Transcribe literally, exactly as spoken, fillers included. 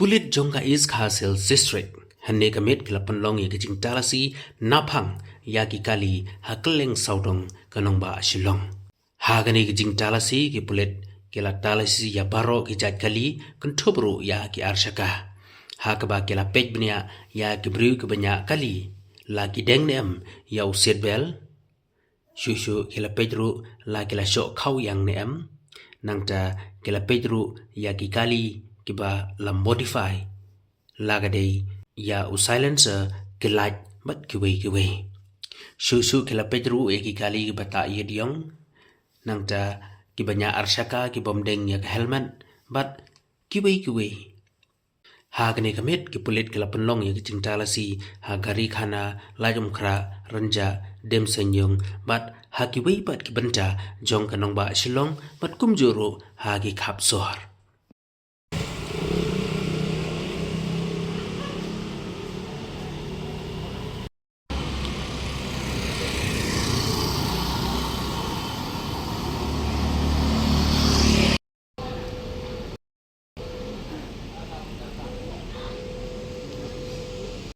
Pulit jong ka East Khasi Hills District hynne ka miet ki la pynlong ïa ka jingtalasi naphang ïa ki kali ha kylleng sawdong ka nongbah Shillong. Ha kane ka jingtalasi ki pulit ki la talasi ïa baroh ki jait kali, kynthup ruh ïa ki arshaka, ha kaba ki la peit bniah ïa ki briew kiba ñiah kali, la ki deng ne em ïa u seat belt. Shuh shuh ki la peit ruh la ki la shoh khaw ïang ne em. Nangta ki la peit ruh ïa ki kali kiba la modify, la ka dei ïa u silencer, ki light bad kiwei kiwei. Shuh shuh ki la peit ruh ïa ki kali kiba tah ïa diong. Nangta kiba ñiah arshaka kibym deng ïa ka helmet bad kiwei kiwei. Ha kane ka miet ki pulit ki la pynlong ïa ka jingtalasi ha Garikhana, Laitumkhrah, Rynjah, Demseiniung bad ha kiwei pat ki bynta jong ka nongbah Shillong bad kumjuh ruh ha ki khap sor.